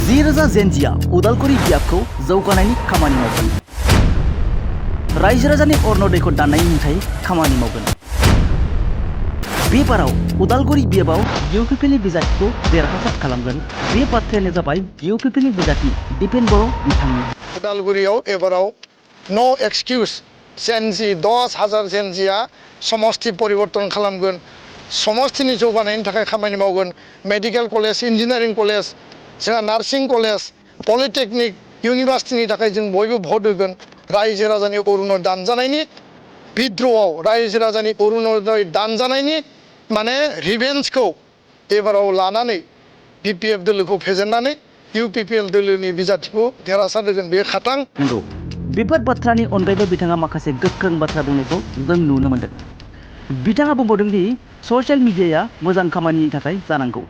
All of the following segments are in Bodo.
10,000 जेनजिया उदालगुरि बियाबखौ जौगानायनि खामानि मावगोन। रायजो राजानि अरन'दैखौ दाननायनि हेंथायै खामानि मावगोन। बे बाराव उदालगुरि बियाबाव इउपिपिएलनि बिजाथिखौ देरहासार खालामगोन। बे बाथ्रायानो जाबाय इउपिपिएलनि बिजाथि दिपेन बर' बिथांनि। उदालगुरियाव एबाराव नो एक्सकिउज जेनजि 10,000 जेनजिया समस्ति परिवर्तन खालामगोन। समस्तिनि जौगानायनि थाखाय खामानि मावगोन। मेडिकेल कलेज, इन्जिनियारिं कलेज, जोंहा नार्सिं कलेज, पलिटेकनिक, इउनिभार्सिटिनि थाखाय जों बयबो भट होगोन। रायजो राजानि अरुनदय दानजानायनि बिद्र'आव रायजो राजानि अरुनदय दानजानायनि माने रिभेन्सखौ एबाराव लानानै बिपिएफ दोलोखौ फेजेननानै इउपिपिएल दोलोनि बिजाथिखौ देरहासार होगोन। बे खाथां। नंगौ, बेफोर बाथ्रानि अनगायैबो बिथाङा माखासे गोख्रों बाथ्रा बुंनायखौ जों नुनो मोन्दों। बिथाङा बुंबावदों दि ससियेल मिडियाया मोजां खामानिनि थाखाय जानांगौ,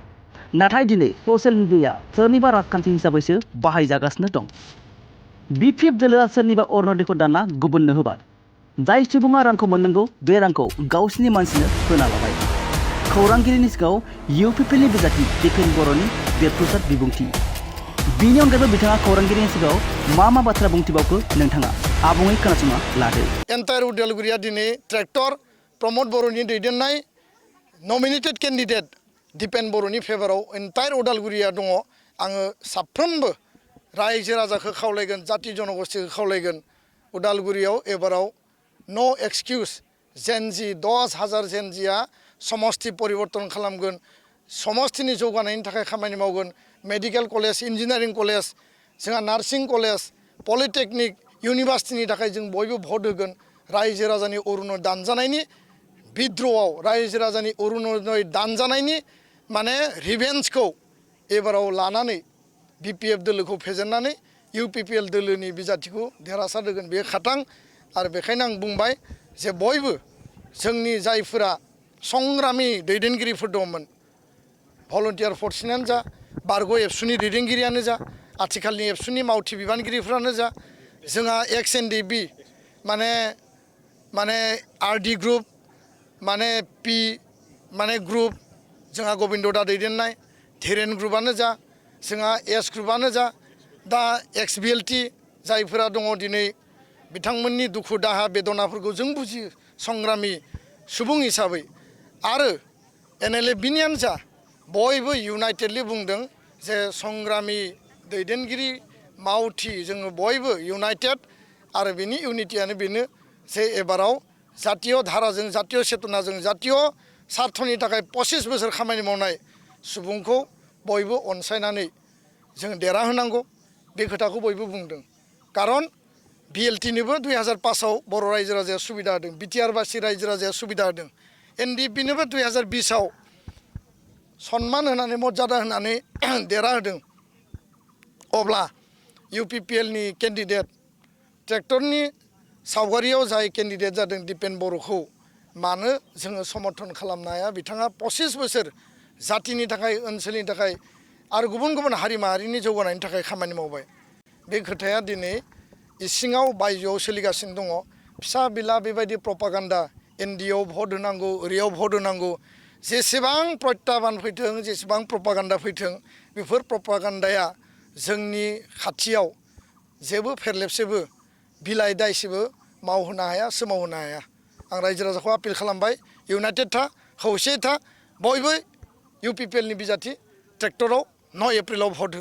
नाथाय दिनै ससियेल मिडियाया सोरनिबा राजखान्थि हिसाबैसो बाहायजागासिनो दं। बिपिएफ दोलोआ सोरनिबा अरन'दैखौ दानना गुबुननो होबाय। जाय सुबुङा रांखौ मोननांगौ बे रांखौ गावसिनि मानसिनो होना लाबाय। खौरांगिरिनि सिगाङाव इउपिपिएलनि बिजाथि दिपेन बर'नि बेरफ्रुसार बिबुंथि। बिनि अनगायैबो बिथाङा खौरांगिरिनि सिगाङाव मा बाथ्रा बुंथिबावखो नोंथाङा आबुङै खोनासंना लादो। एन्टायर उदालगुरिया दिनै ट्रेक्टर प्रमद बर'नि दैदेननाय नमिनेटेड केन्डिडेट दिपेन बर'नि फेभाराव एन्टायर उदालगुरिया दङ। आङो साफ्रोमबो रायजो राजाखौ खावलायगोन, जाति जनगोष्ठीखौ खावलायगोन, उदालगुरियाव एबाराव नो एक्सकिउज जेनजि 10,000 जेनजिया समस्ति परिवर्तन खालामगोन। समस्तिनि जौगानायनि थाखाय खामानि मावगोन। मेडिकेल कलेज, इन्जिनियारिं कलेज, जोंहा नार्सिं कलेज, पलिटेकनिक, इउनिभार्सिटिनि थाखाय जों बयबो भट होगोन। रायजो राजानि अरुनदय दानजानायनि बिद्र'आव रायजो राजानि अरुनदय दानजानायनि माने रिभेन्सखौ एबाराव लानानै बिपिएफ दोलोखौ फेजेननानै इउपिपिएल दोलोनि बिजाथिखौ देरहासार होगोन। बे खाथां। आरो बेखायनो आं बुंबाय जे बयबो जोंनि जायफोरा संग्रामि दैदेनगिरिफोर दंमोन, भलन्टियार फर्सनियानो जा, बारग' एबसुनि दैदेनगिरियानो जा, आथिखालनि एबसुनि मावथि बिबानगिरिफ्रानो जा, जोंहा एक्स एनडिबि माने आरडि ग्रुप, माने पि माने ग्रुप, जोंहा गबिन्द दा दैदेननाय धीरेन ग्रुपआनो जा, जोंहा एस ग्रुपआनो जा, दा एक्स बिएलटि जायफोरा दङ दिनै बिथांमोननि दुखु दाहा बेदनाफोरखौ जों बुजियो संग्रामि सुबुं हिसाबै। आरो एनएलएफबिनियानो जा, बयबो इउनाइटेडलि बुंदों जे संग्रामि दैदेनगिरि मावथि जोङो बयबो इउनाइटेड। आरो बेनि इउनिटियानो बेनो जे एबाराव जातीय धाराजों, जातीय चेतनाजों, जातीय सार्थनि थाखाय 25 बोसोर खामानि मावनाय सुबुंखौ बयबो अनसायनानै जों देरहाहोनांगौ। बे खोथाखौ बयबो बुंदों। खारन बिएलटिनोबो 2005आव बर' रायजो राजाया सुबिदा होदों, बिटिआरबासि रायजो राजाया सुबिदा होदों, एनडिएफबिनोबो 2020आव सनमान होनानै मर्यादा होनानै देरहाहोदों। अब्ला इउपिपिएलनि केन्डिडेट ट्रेक्टरनि सावगारियाव जाय केन्डिडेट जादों दिपेन बर'खौ मानो जोङो समर्थन खालामनो हाया? बिथाङा 25 बोसोर जातिनि थाखाय, ओनसोलनि थाखाय आरो गुबुन गुबुन हारि माहारिनि जौगानायनि थाखाय खामानि मावबाय। बे खोथाया दिनै इसिङाव बायजोआव सोलिगासिनो दङ। फिसा बिला बेबायदि प्रपागान्डा, एनडिएआव भट होनांगौ, ओरैयाव भट होनांगौ, जेसेबां प्रत्याबान फैथों, जेसेबां प्रपागान्डा फैथों, बेफोर प्रपागान्डाया जोंनि खाथियाव जेबो फेरलेबसेबो बिलाइ दायसेबो मावहोनो हाया, सोमावहोनो हाया। आं रायजो राजाखौ आपिल खालामबाय, इउनाइटेड था, खौसे था, बयबो इउपिपिएलनि बिजाथि ट्रेक्टराव 9 एप्रिलाव भट हो।